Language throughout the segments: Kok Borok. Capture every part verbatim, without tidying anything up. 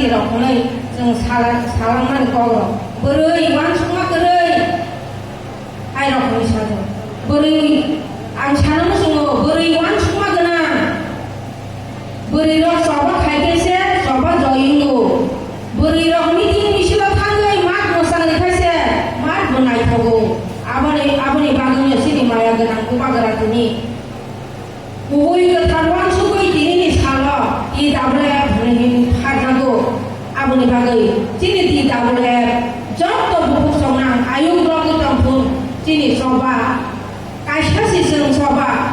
rok hwnwi chwng sala-, salangmani kokrok. Bwrwi uansukma kwrwi hai rok hwnwi sajo. Bwrwi, ang sana muchungo, bwrwi uansukma gwnang. Bwrwi rok choba khai khe se choba joyungo. Bwrwi rok meeting misil o thangwi mat mwsangwi khai se mat bo naithogo. Aboni, aboni bagwino chini maya gwnang bubagra tini. Kubui kwthar uansugwi tinini salo T W F hwnwi pharjago. Aboni bagwi chini T W F jotto bukhuk songnang ayuk rogwi tongthun chini choba. Kaisa si chwng choba.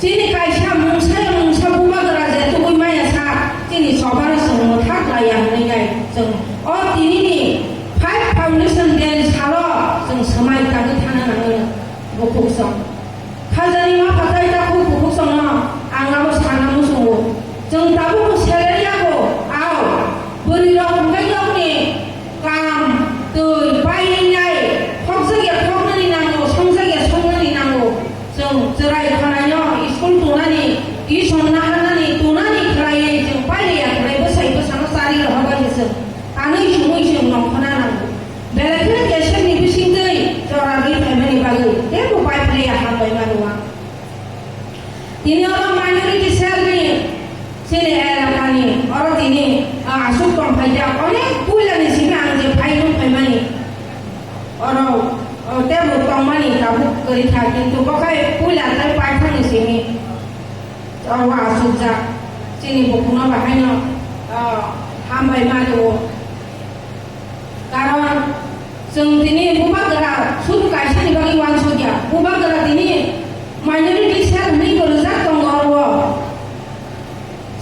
Chini kaisa mungsa mungsa bubagra je tubui maya sa chini chobano chwng mwthak laiya hwnwi nai chwng o tinini five foundation day salo chwng swmai tangwi thana nango bukhuk song. Khajani ma phatai takhuk bukhuk songno ang abo sana muchungo. Chwng tabukbo salary yago, ao, bwrwi rok hwnkhe yokni kam, twi, painai, khokjak ya khoknani nango, songjak ya songnani nango. Chwng chwrai khanaino, school tongnani, tuition naharnani, tongnani khlaiwi chwng pailaiya khlai bwsai bwsano chari rohorbai se chwng. Tanwi chumui chwng nongkhorna nango. Belai kheno keselni bisingtwi chora rwi phaimani bagwi teibo pai phlaiya hambai mano ang. Tini oro minority cell ni chini elakani oro tini, ah, aswk tong phaijak onek puila ni simi ang je phai nung phaimani oro, oh, tebo tongmani tabuk kwrwi kha kintu bokhai puila tei paithak ni simi oro aswk jak chini bukhukno bahaino, ah, hambai mano. Karon chwng tini bubagra suru kaisani bagwi uansukya. Bubagra tini minority cell hwnwi bo rwjak tongo oro.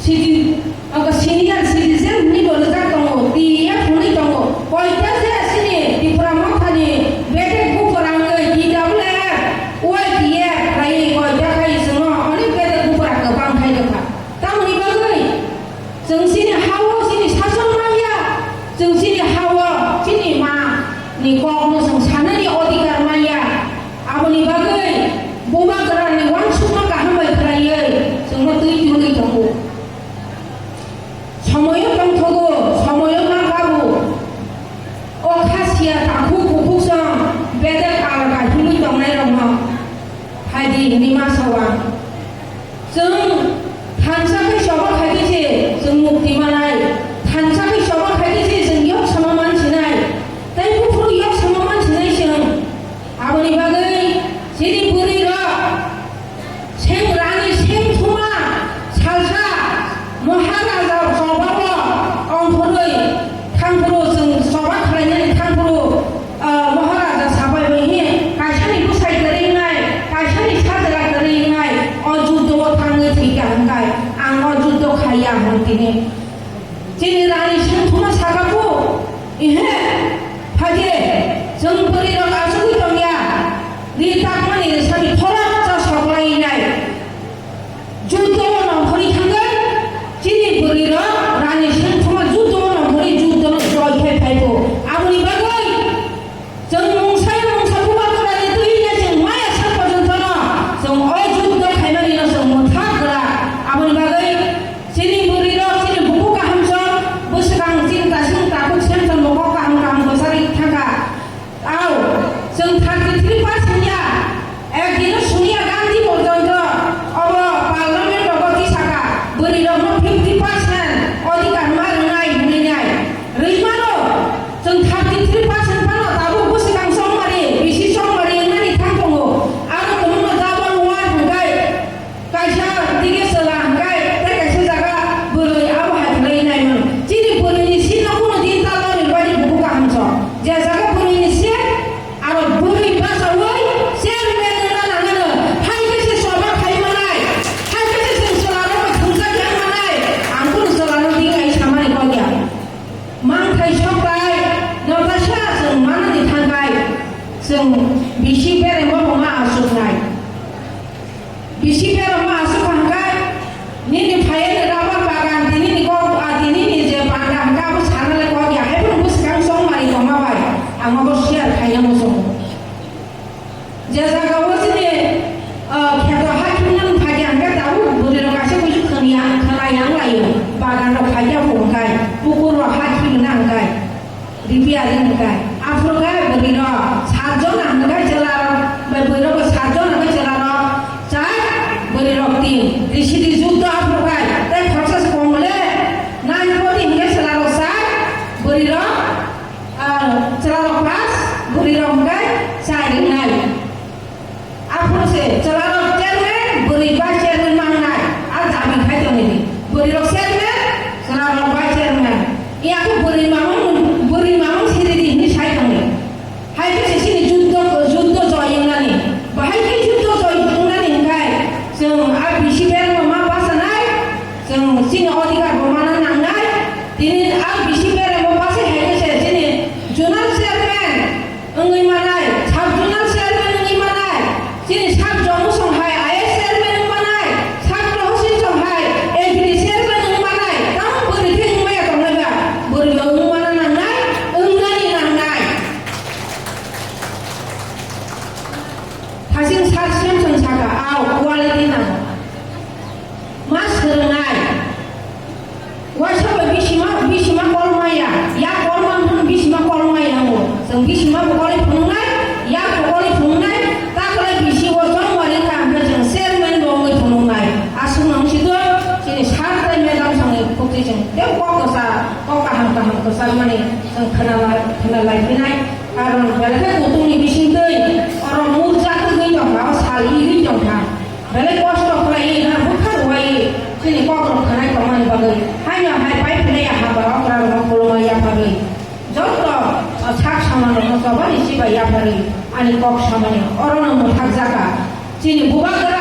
Citi-, abo senior citizen hwnwi bo rwjak tongo, T E F hwnwi tongo. Koita je chini Tipra Mothani bedek buphur wngwi T W F, Y T F khlaiwi koita khai chwngno onek bedek buphur kwbang khai rwkha. Tamoni bagwi chwng chini ha-o chini sason manya, chwng chini ha-o chini ma ni kok no chwng sanani odhikar manya. Aboni bagwi bubagra ni uansukma kaham bai khlaiwi chwngno twi twiwi tongo. Somoyo tongthogo, somoyo ma kabo. O kha sia takhuk bukhuk song bedek alga himwi tongnai rokno phaidi hwnwi ma sawa. Chwng thansa khe choba khai khe se chwng mukti manai, thansa khe choba khai khe se chwng yok sama mansinai, tei buphuru yok sama mansinai chwng. Aboni bagwi chini bwrwi rok seng rani seng thuma salsa Maharaja chobao ongkhorwi thangphuru chwng choba khlainani thangphuru, ah, Maharaja sabai bai hi kaisani bwsai kwrwi wngnai, kaisani sajla kwrwi wngnai, o juddo o thangwi thwikha hwnkhai ang o juddo khaiya hwn tini. Chini rani sengthuma sakha kho, ihe, phaje, chwng bwrwi rok achugwi tongya, ri takmani sani khoroksa soklai nai. Juddo no phori thangwi, chini bwrwi rok rani sengthuma juddo no phori juddo no joy khai phai kho. Aboni bagwi chwng mungsa mungsa bubagra ni twi ya chwng maya sak porjonto no chwng o juddo khaimani no chwng mwthak gra. Aboni bagwi chini bwrwi rok chini buku kaham chwng bwswkang chini tasing takhuk semsong bo kok kaham kaham kwchari thangkha. Tao, B P R ni hwnkhe. Aphuru khe bwrwi rok saat jon hwnkhe chwla rok, bai bwrwi rok bo saat jon hwnkhe chwla rok char, bwrwi rok tin. Rishidi juddo aphuru khe tei khoroksa se kong le nine forty hwnkhe chwla rok char, bwrwi rok, ah, chwla rok pass, bwrwi rok hwnkhe char wngnai. Aphuru se chwla rok chairman, bwrwi vice chairman mangnai, a dabi khai tongni di. Bwrwi rok chairman, chwla rok vice chairman. Iya khe bwrwi mamung, bwrwi mamung siri di hinwi sai tongni. Hai khe se chini juddo, juddo joy wngnani. Bahai khe juddo joy wngnani hwnkhe chwng a bisi berma ma basanai, chwng chini odhikar bo mana nangnai. Tini a bisi berma basi hai khe se chini zonal chairman wngwi manai, sub-zonal chairman wngwi manai, chini sub Jammu song hai I A S chairman wngwi manai, sub Tehsil song hai A G D chairman wngwi manai, tamo bwrwi khe wngmaya tongnai ba, bwrwi bo wngwi mana nangnai, wngnani nangnai. Hasing sub Samson saka, ao quality nango. Ma swrwngnai. Waisa bai bisima, bisima kolmaya, ya kolma hwn bisima kolmaya o. Chwng bisima bo kolwi phunuknai, ya bo kolwi phunuknai, ta kolai bisi o jongmari kha hwnkhe chwng chairman bo wngwi phunuknai. Aswk nang si do, chini sir tei madam songni khukti chwng tei kok kwsa, kok kaham kaham kwchangmani chwng khwnalai, khwnalai phinai. Karon belai khe kutung ni bising twi, oro murja twi tongkha, o sal igwi tongkha. Belai kosto khlaiwi na bwkha rwui chini kokrok khanai tongmani bagwi haino hai pai phinai ya haba okra rokno khulumui yapharwi joto, ah, sak samanrokno chobani chibai yapharwi ani kok samani orono mwthakjaka. Chini bubagra